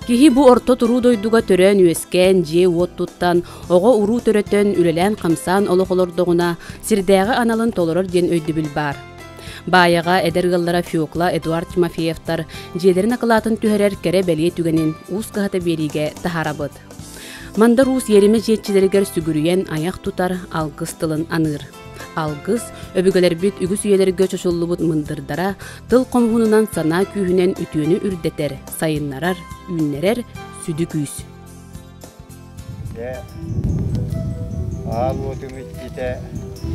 Киһи бу орто туруу дойдуга төрөөн-үөскээн, дьиэ-уот туттан, оҕо-уруу төрөтөн, үлэлээн-хамсаан олох олордоҕуна, сирдээҕи аналын толорор диэн өйдөбүл баар. Баайаҕа эдэр ыаллара Фекла, Эдуард Тимофеевтар дьиэлэрин акылаатын түһэрэр кэрэ-бэлиэ түгэнин уус кыһата биэриигэ таһаарабыт. Мандар Уус иэримэ дьиэччилэригэр сүгүрүйэн айах тутар алгыс тылын аныыр. Алгыс, өбүгэлэрбит үгүс үйэлэргэ чочуллубут мындырдара тыл хомуһунунан санаа күүһүнэн үтүөнү үрдэтэр, сайыннарар, үүннэрэр сүдү күүс. Дьэ, аал уотум иччитэ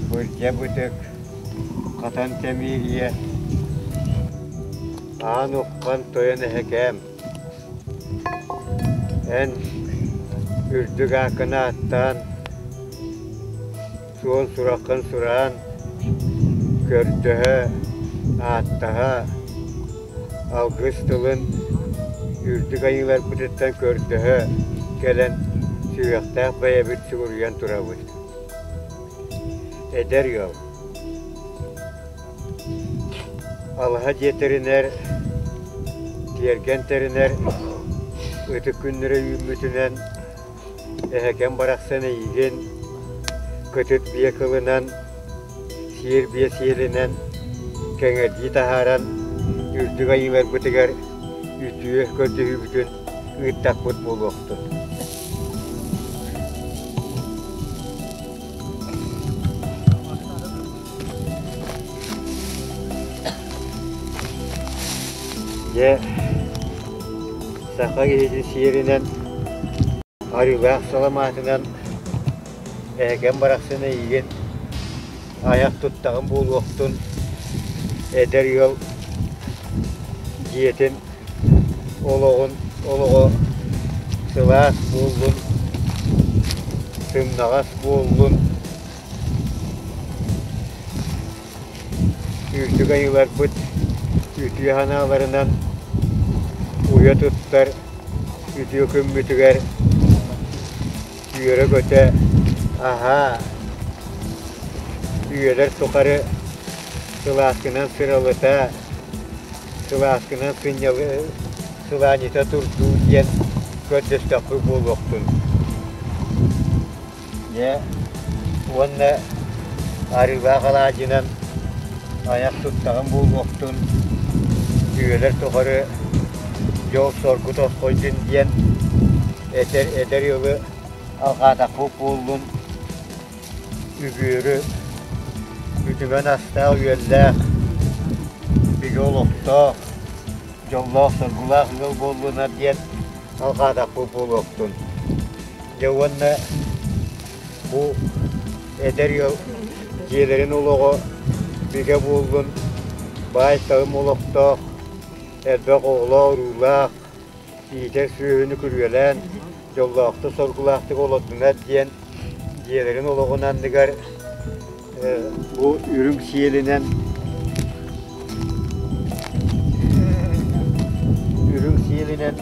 бырдьа бытык, хатан тэмиэрийэ, аан уххан тойон эһэкээм Эн үрдүк ааккын ааттаан, суон сураххын сураан, көрдөһө, ааттаһа, алгыс тылын үрдүк айыыларбытыттан көрдөһө кэлэн сүһүөхтээх бэйэбит сүгүрүйэн турабыт. Эдэр ыал Алаһа дьиэ тэринэр, тиэргэн тэринэр ытык күннэрэ үүммүтүнэн эһэкэм барахсан эйигин кытыт биэ кылынан, сиэр биэ сиэлинэн кэҥэрдии таһааран үрдүк айыыларбытыгар үтүө көрдөһүүбүтүн ыыттахпыт буолуохтун. Дьэ, саха киһитин сиэринэн арыылаах саламаатынан эһэкэм барахсан эйигин айах туттаҕым буолуохтун, эдэр ыал дьиэтин олоҕун олоҕо сылаас буоллун, сымнаҕас буоллун. Үрдүк айыыларбыт үтүө санааларынан уйа туттар үтүө күммүтүгэр үөрэ-көтө аһаа, үйэлэр тухары сылааскынан сыралыта, сылааскынан сылаанньыта турдуу диэн көрдөстөхпүт буолуохтун. Дьэ, уонна арыылаах алаадьынан айах туттаҕым буолуохтун, үйэлэр тухары дьол-соргу тосхойдун диэн этэр эдэр ыалы алҕаатахпыт буоллун, үгүөрү үтүмэн астаах-үөллээх, бигэ олохтоох, дьоллоох-соргулаах ыал буоллунар диэн алҕаатахпыт буолуохтун. Дьэ уонна бу эдэр ыал дьиэлэрин олоҕо бигэ буоллун, баай-талым олохтоох, элбэх оҕолоох-уруулаах, иитэр сүөһүнү күрүөлээн, дьоллоохтук-соргулаахтык олордунар диэн дьиэлэрин олоҕун анныгар бу үрүҥ сиэлинэн үрүҥ сиэлинэн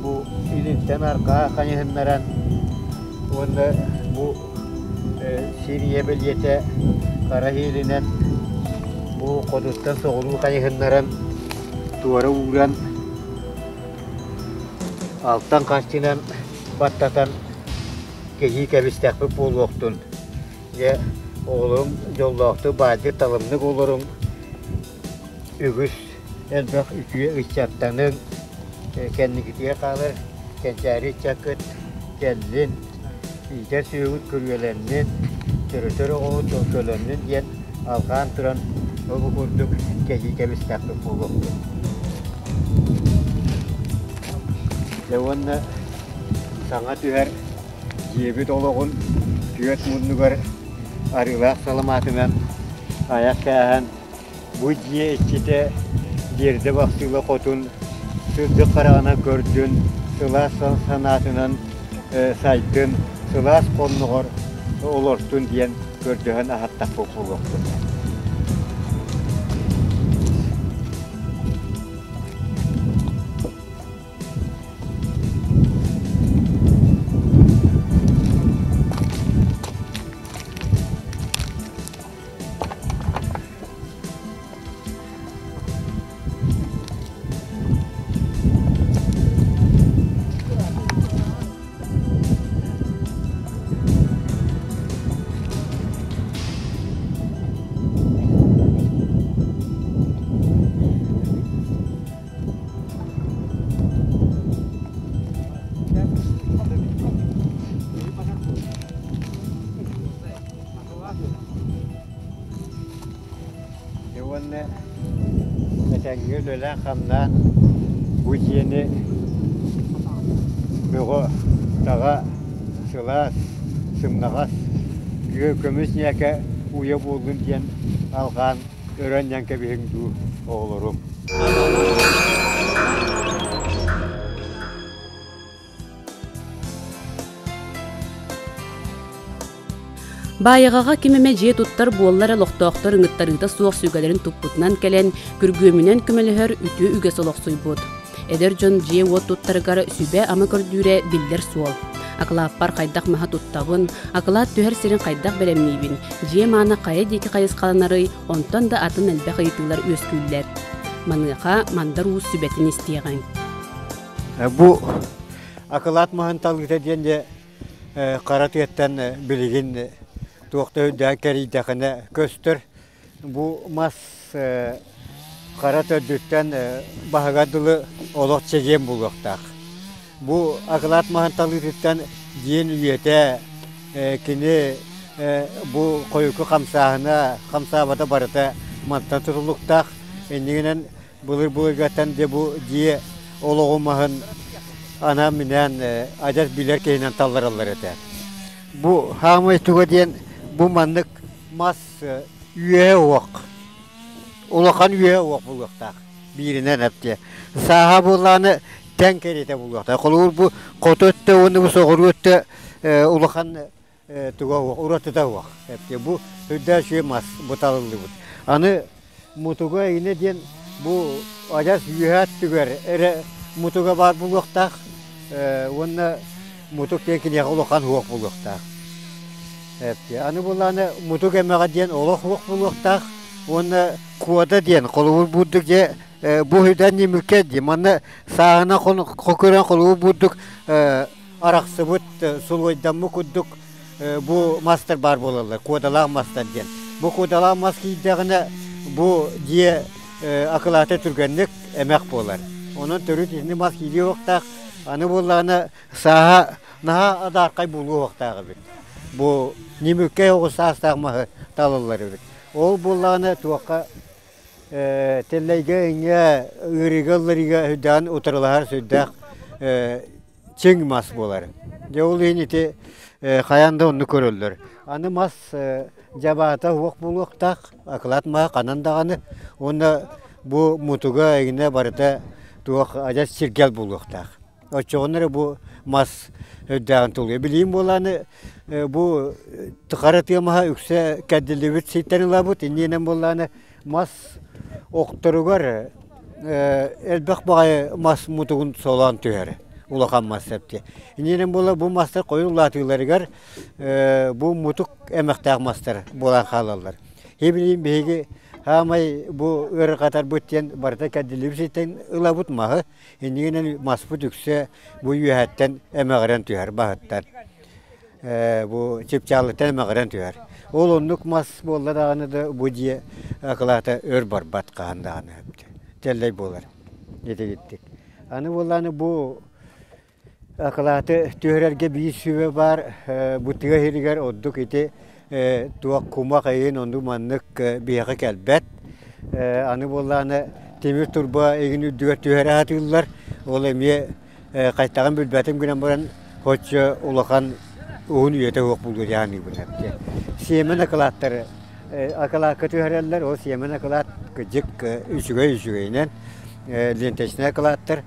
бу илинтэн арҕаа хайыһыннаран уонна бу сир ийэ бэлиэтэ хара иһилинэн бу хотуттан соҕуруу хайыһыннаран туора ууран алтан харчынан баттатан кэһии кэбистэхпит буолуохтун. Дьэ, оҕолорум дьоллоохтук, баайдык, талымнык олоруҥ, үгүс элбэх үтүө ыччаттаныҥ, кэнникитигэр хаалар кэнчээри ыччаккыт кэллин, иитэр сүөһүгүт күрүөлэннин, төрөтөр оҕоҕут төлкөлөннүн диэн алҕаан туран ол курдук кэһии кэбистэхпит буолуохтун. Дьэ уонна саҥа түһэр дьиэбит олоҕун түөрт муннугар арыылаах саламаатынан айах кээһэн бу дьиэ иччитэ Биэрдэ Бахсыыла хотун сырдык хараҕынан көрдүн, сылаас санаатынан сайдын, сылаас хонноҕор олортун диэн көрдөһөн аһаттахпыт буолуохтун. уонна этэҥҥэ үлэлээн-хамнаан бу дьиэни бөҕө-таҕа, сылаас, сымнаҕас, көмүс ньээкэ уйа буоллун диэн алҕаан өрө анньан кэбиһиҥ дуу, оҕолорум. Баайаҕаҕа ким эмэ дьиэ туттар буолла эрэ олохтоохтор ыҥыттарыыта суох сүгэлэрин туппутунан кэлэн, күргүөмүнэн көмөлөһөр үтүө үгэс олохсуйбут. Эдэр дьон дьиэ-уот туттарыгар сүбэ-ама көрдүүрэ биллэр суол. Акылааппар хайдах маһа туттабын, акылаат түһэр сирин хайдах бэлэмниибин, дьиэ маана хайа диэки хайысхаланарый, онтон да атын элбэх ыйытыылар үөскүүллэр. Маныаха Мандар Уус сүбэтин истиэҕиҥ. Бу акылаат маһын талыыта диэн дьэ хара тыаттан билигин туох да үрдээн кэрийдэхинэ көстөр. Бу мас хара төрдүттэн баһыгар дылы олох чэгиэн буолуохтаах. Бу акылаат маһын талыытыттан диэн үйэтэ кини бу хойуку хамсааһына, хамсаабата барыта мантан тутулуктаах. Иннигинэн былыр-былыргаттан дьэ бу дьиэ олоҕун маһын анаан-минээн адьас билэр киһинэн таллараллар этэ. Бу хаамай туга диэн бу маннык мас үөһэ уох, улахан үөһэ уох буолуохтаах бииринэн эптиэ. Сааһа буоллаҕына тэҥ кэриэтэ буолуохтаах. Холобур бу хоту өттө уонна бу соҕуруу өттө улахан туга уох, уратыта уох. Бу үрдээх үчүгэй мас бу талыллыбыт. Аны мутуга инэ диэн бу адьас үөһээ өттүгэр эрэ мутуга баар буолуохтаах уонна мутук диэн киниэхэ улахан уох буолуохтаах. Аны булааны мутук эмэҕэ диэн олох уох буолуохтаах уонна куода диэн холобур бурдук дьэ бу үдэн ньимилкэ дии манна сааһына көрөн холобур бурдук арахсыбыт сулуойдаммыт курдук бу мастар баар буолаллар, куодалаах мастар диэн. Бу куодалаах мас киирдэҕинэ бу дьиэ акылаата түргэнник эмэх буолар. Онон төрүт итини мас киириэ уохтаах. Аны буоллаҕына сааһа наһаа адаархай буолуо уохтаах эбит. Бу ньимүккэй оҕус саастаах маһы талаллар эбит. Ол буоллаҕына туохха тэллэйгэ иҥэ ыарыыга ылларыыга сүрдээҕин утарылаһар сүрдээх чиҥ мас буолар. Дьэ ол иһин ити хайаан да оннук көрөллөр. Аны мас дьабаата уох буолуохтаах, акылаат маһа ханан даҕаны уонна бу мутуга эҥинэ барыта туох адьас сиргэл буолуохтаах. Оччоҕуна эрэ бу мас үрдээҕин тулуйа. Билигин буолааны бу хара тыа маһа үксэ кэрдиллибит сиртэн ылабыт. Иннинэн буоллааны мас охторугар элбэх баҕайы мас мутугун солоон түһэр улахан мас эбит. Иннинэн буола бу мастар хойун улаатыыларыгар бу мутук эмэхтээх мастар буолан хаалаллар. Билигин биһиги хаамай бу ыарырҕатарбыт диэн барыта кэрдиллибит сиртэн ылабыт маһы. Иннигинэн маспыт үксэ бу үөһэттэн эмэҕирэн түһэр баһыттан. Бу чыпчаалыттан эмэҕирэн түһэр. Ол оннук мас буолла даҕаны да бу дьиэ акылаата өр барбат хаһан даҕаны тэллэй буолар итигиттик. Аны буоллааны бу акылааты түһэрэргэ биир сүбэ баар бу тыа сиригэр ордук ити туох кумах эйин оннук маннык биһиэхэ кэлбэт. Аны буоллаҕына тимир турба игин үрдүгэр түһэрэ сатыыллар. Ол эмиэ хайтаҕын билбэтим гынан баран оччо улахан уһун үйэтэ суох буолуо дии саныыбын. Сиэмэн акылааттары акылаакка түһэрэллэр. Ол сиэмэн акылаат кырдьык үчүгэй үчүгэйинэн ленточнай акылааттар.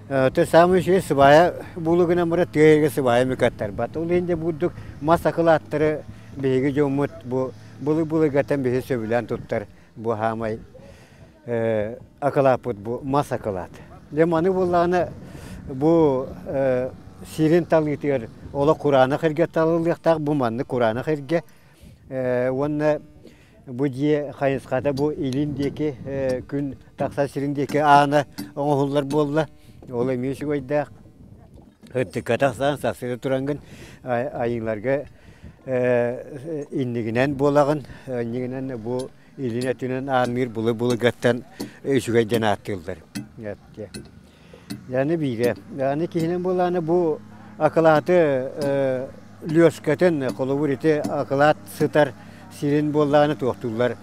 То самый үчүгэй сыбаайа буолу гынан баран тыа иһигэр сыбаайа мүкэттэрбат. Ол иһин дьэ бурдук мас акылааттары биһиги дьоммут бу былыр-былыргаттан биһи сөбүлээн туттар бу хаамай акылааппыт бу мас акылаат. Дьэ маны буоллаҕына бу сирин талыытыгар олох кураанах эргэ талыллыахтаах бу маннык кураанах эргэ уонна бу дьиэ хайысхата бу илин диэки күн тахсар сирин диэки аана оҥоһуллар буолла. Ол эмиэ үчүгэйдээх. Ырдыкка тахсан сарсыарда тураҥҥын айыыларга иннигинэн буолаҕын. Иннигинэн бу илин өттүнэн аанныыр былыр-былыргаттан үчүгэй диэн ааттыыллар. Яны биирэ. Аны киһинэн буолааны бу акылааты лүөскэтин, холобур ити акылаат сытар сирин буоллаҕына туохтууллар.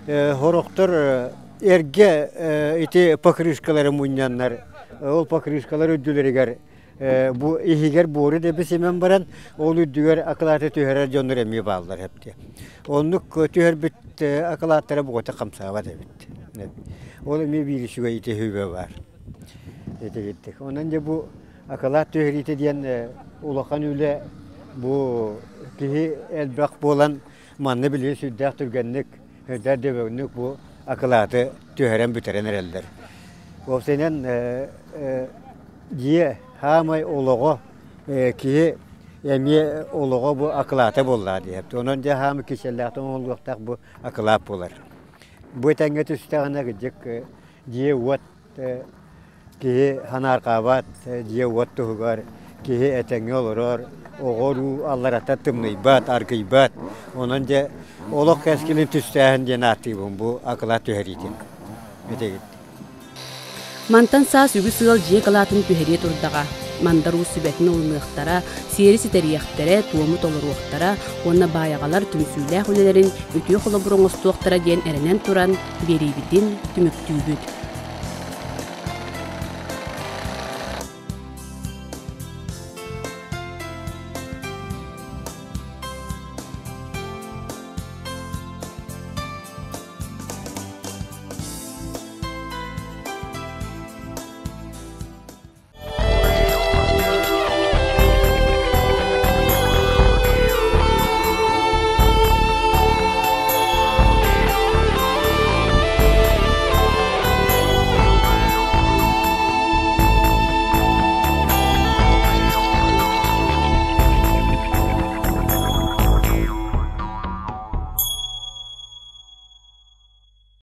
Сорохтор эргэ ити покрышкалары мунньаннар, ол покрышкалар үрдүлэригэр бу иһигэр буору дэби симэн баран, ол үрдүгэр акылааты түһэрэр дьоннор эмиэ бааллар эбит. Оннук түһэрбит акылааттара бугата хамсаабат эбит. Ол эмиэ биир үчүгэй ити үбэ баар. Ити Онон дьэ бу акылаат түһэриитэ диэн улахан үлэ бу киһи элбэх буолан манна билигин сүрдээх түргэнник, сүрдээх дөбөҥнүк бу акылааты түһэрэн бүтэрэн эрэллэр. Уопсайынан дьиэ хаамай олоҕо киһи эмиэ олоҕо бу акылаата буоллаҕа диэт. Онон дьэ хаамы кичэллээхтик оҥоһуллуохтаах бу акылаат буолар. Бу этэҥҥэ түстэҕинэ кырдьык дьиэ-уот Киһи санаарҕаабат, дьиэ-уот туһугар киһи этэҥҥэ олорор, оҕо-уруу алларата тымныйбат, аргыйбат. Онон дьэ олох кэскилин түстээһин диэн ааттыыбын бу акылаат түһэриитин. Этигит. Мантан саас үгүс ыал дьиэ акылаатын түһэриэ турдаҕа. Мандар Уус сүбэтин ылыныахтара, сиэри ситэриэхтэрэ, туому толоруохтара уонна баайаҕалар түмсүүлээх үлэлэрин үтүө холобур оҥостуохтара диэн эрэнэн туран, биэриибитин түмүктүүбүт.